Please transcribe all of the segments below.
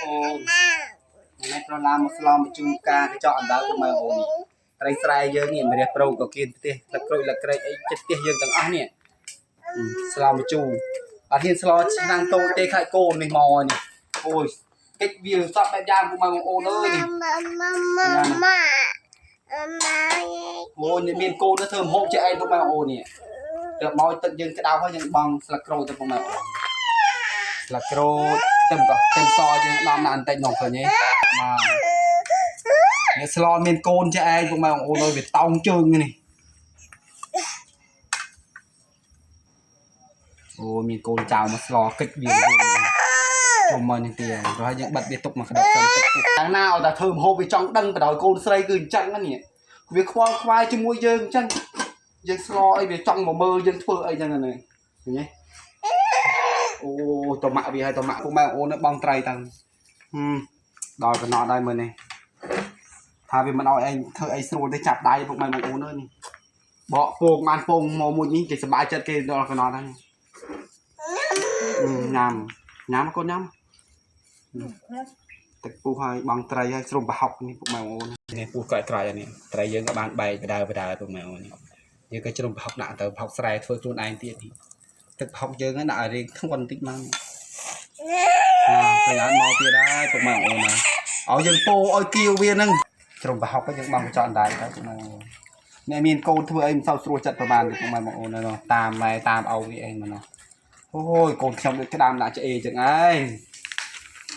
អូនថ្ងៃប្រឡាមកស្លមកជូរការកញ្ចក់អណ្ដើកពុកម៉ែបងប្អូននេះត្រីស្រែយើងនេះម្រះប្រូក៏គៀនផ្ទះលឹកក្រូចលឹកក្រែកអីចិត្តផ្ទះយើងទាំងអស់នេះស្លមកជូរអត់ហ៊ានស្លឆ្នាំងតូចទេខ្លាចកូននេះមកនេះអូយកិច្ចវាសពបែបយ៉ាងពុកម៉ែបងប្អូនអើយនេះអូយនេះមានកូនទៅធ្វើម្ហូបជាឯងពុកម៉ែបងប្អូននេះទៅមកទឹកយើងក្តៅហើយយើងបង់ស្លឹកក្រូចទៅពុកម៉ែបងប្អូនស្លឹកក្រូចខ្ទឹមក៏ខ្ទឹមសយើងដំដាក់បន្តិចនោះឃើញទេបាទនេះស្លមានកូនជាឯងពុកម៉ែបងប្អូនអើយវាតោងជើងនេះអូមានកូនចៅមកស្លកិច្ចវាជុំមកនេះទៀតហើយយើងបិទវាទុកមកក្តៅសិនទឹកពុះខាងណាឲ្យតែធ្វើម្ហូបវាចង់ដឹងបណ្ដោយកូនស្រីគឺអញ្ចឹងហ្នឹងនេះវាខ្វល់ខ្វាយជាមួយយើងអញ្ចឹងយើងស្លអីវាចង់មកមើលយើងធ្វើអីចឹងហ្នឹងឃើញទេអូតម៉ាក់វាឲ្យតម៉ាក់ពុកម៉ែបងអូនបងត្រីតាំងហឹមដល់កំណត់ហើយមើលនេះថាវាមិនឲ្យឯងធ្វើអីស្រួលទេចាប់ដៃពុកម៉ែបងអូនអើយនេះបកពងបានពងមកមួយនេះគេសប្បាយចិត្តគេដល់កំណត់ហើយញ៉ាំញ៉ាំកូនញ៉ាំទឹកពុះហើយបងត្រីហើយស្រុំប្រហុកនេះពុកម៉ែបងអូននេះពុះក្រាច់ក្រាច់នេះត្រីយើងក៏បានបែកបដើបដើពុកម៉ែបងអូននេះយើងក៏ជ្រុំប្រហុកដាក់ទៅប្រហុកស្រែធ្វើខ្លួនឯងទៀតនេះទឹកប្រហុកយើងដាក់ឲ្យរៀងធ្ងន់បន្តិចមកណាឃើញអត់មកទៀតហើយពុកម៉ែបងអូនណាឲ្យយើងពោឲ្យគៀវវានឹងជ្រុំប្រហុកយើងបងកញ្ចក់ដែរទៅពុកម៉ែបងអូនអ្នកមានកូនធ្វើអីមិនសូវស្រួលចិត្តប្រហែលទេពុកម៉ែបងអូនតាមម៉ែតាមឪវាអីមកនោះអូយកូនខ្ញុំដូចក្តាមដាក់ឆ្អេចឹងឯង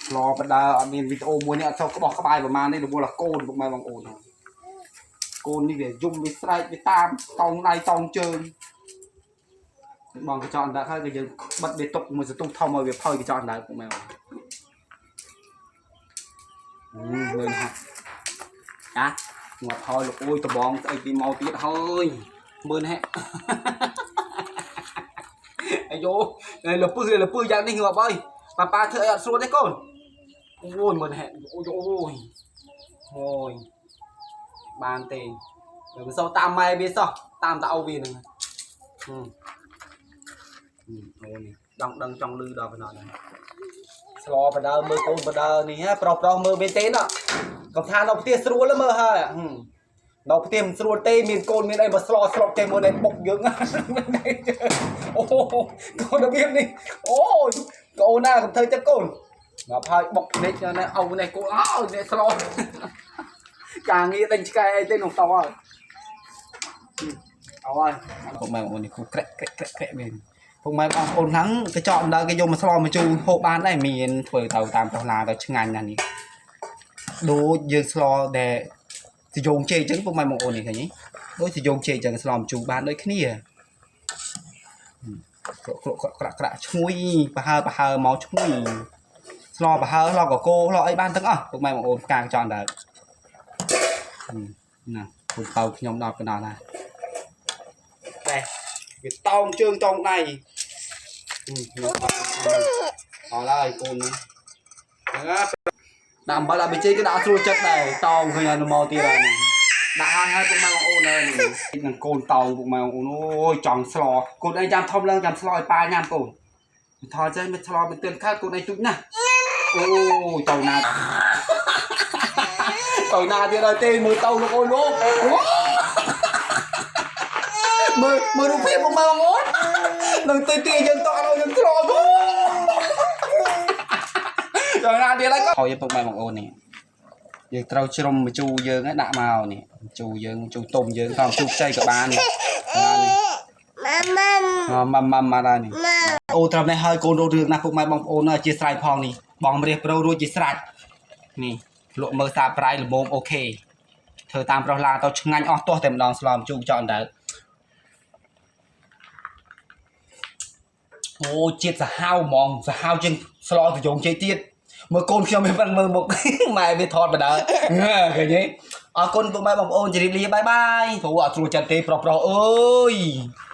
ស្លបដើអត់មានវីដេអូមួយនេះអត់សូវក្បោះក្បាយប្រហែលទេរវល់កូនពុកម៉ែបងអូនកូននេះវាយំវាស្រែកវាតាមតោងដៃតោងជើងបងកញ្ចក់អណ្ដើកហើយក៏យើងបិទវាទុកមួយសន្ទុះធំឲ្យវាផុយកញ្ចក់អណ្ដើកពុកម៉ែបងមើលហាក់អាងាប់ហើយលោកអួយដបងស្អីពីមកទៀតហើយមើលហេអាយ៉ូលពឹសលពឹសយ៉ាងនេះងាប់ហើយប៉ាប៉ាធ្វើអីអត់ស្រួលទេកូនអូយមើលហេអូយអូយអូយបានទេមិនសូវតាមម៉ែវាសោះតាមតាអូវាហ្នឹងអូនេះដងដឹងចង់លឺដល់កណ្ដោដែរស្លបដើមើលកូនបដើនេះហ៎ប្រុសប្រុសមើលមែនទេណកុំថានៅផ្ទះស្រួលមើលហើយនៅផ្ទះមិនស្រួលទេមានកូនមានអីមកស្លស្លុកទេមើលនេះបុកយើងអូកូនរបៀបនេះអូយកូនណាកុំធ្វើចិត្តកូនមកហើយបុកភ្នែកណាអូនេះកូនអើនេះស្លការងារដេញឆ្កែអីទេនោះតហើយអោហើយពុកម៉ែបងប្អូននេះគូក្រាក់ក្រាក់ក្រាក់ក្រាក់មែនពុកម៉ែបងប្អូនហ្នឹងកញ្ចក់អណ្ដើកគេយកមកស្លមកជូរហូបបានដែរមានធ្វើទៅតាមប្រុសឡាទៅឆ្ងាញ់ណាស់នេះដូចយើងស្លដែលសយងជេកអញ្ចឹងពុកម៉ែបងប្អូននេះឃើញទេដូចសយងជេកអញ្ចឹងស្លមកជូរបានដូចគ្នាក្លក់ក្លក់ក្រាក់ក្រាក់ឈ្ងុយប្រហើប្រហើមកឈ្ងុយស្លប្រហើស្លកកោស្លអីបានទាំងអស់ពុកម៉ែបងប្អូនផ្កាកញ្ចក់អណ្ដើកណាពុកតៅខ្ញុំដល់កណ្ដាលណាដែរវាតោងជើងតោងដៃអត់ហើយកូនហ្នឹងដាក់អំបិលដាក់ប៊ីចេងក៏ដាក់ស្រួលចិត្តដែរតោងឃើញហើយមកទៀតហើយដាក់ហើយហើយពុកម៉ែបងអូនហើយនេះនឹងកូនតោងពុកម៉ែបងអូនអូយចង់ស្លកូនឯងចាំធំឡើងចាំស្លឲ្យប៉ាញ៉ាំកូនថតចេះមិនស្លមិនទឿនកើតកូនឯងទូចណាស់អូយតោណាតោណាទៀតហើយទេមើលតោលោកអូនលោកមើលមើលរូបភាពពុកម៉ែបងអូននឹងទីទីយើងតោឲ្យយើងស្លអូដល់ណាទៀតហើយក៏ហើយពុកម៉ែបងអូននេះយើងត្រូវជ្រុំម្ជូរយើងឲ្យដាក់មកនេះម្ជូរយើងម្ជូរទុំយើងក៏ម្ជូរខ្ចីក៏បាននេះនេះម៉ាំម៉ាំម៉ាំដែរនេះអូត្រឹមនេះហើយកូនរត់រឿងណាស់ពុកម៉ែបងប្អូនអធិស្ឋានផងនេះបងម្រះប្រូរួចជាស្រេចនេះលក់មើលសាប្រៃល្មមអូខេធ្វើតាមប្រុសឡាទៅឆ្ងាញ់អស់ទាស់តែម្ដងស្លម្ជូរចောက်អណ្ដើកអូជាតិសាហាវហ្មងសាហាវជាងស្លទៅយងជ័យទៀតមើលកូនខ្ញុំវាប៉ិនមើលមុខម៉ែវាថតបដើឃើញទេអរគុណពុកម៉ែបងប្អូនជម្រាបលាបាយបាយព្រោះអត់ស្រួលចិត្តទេប្រុសប្រុសអើយ។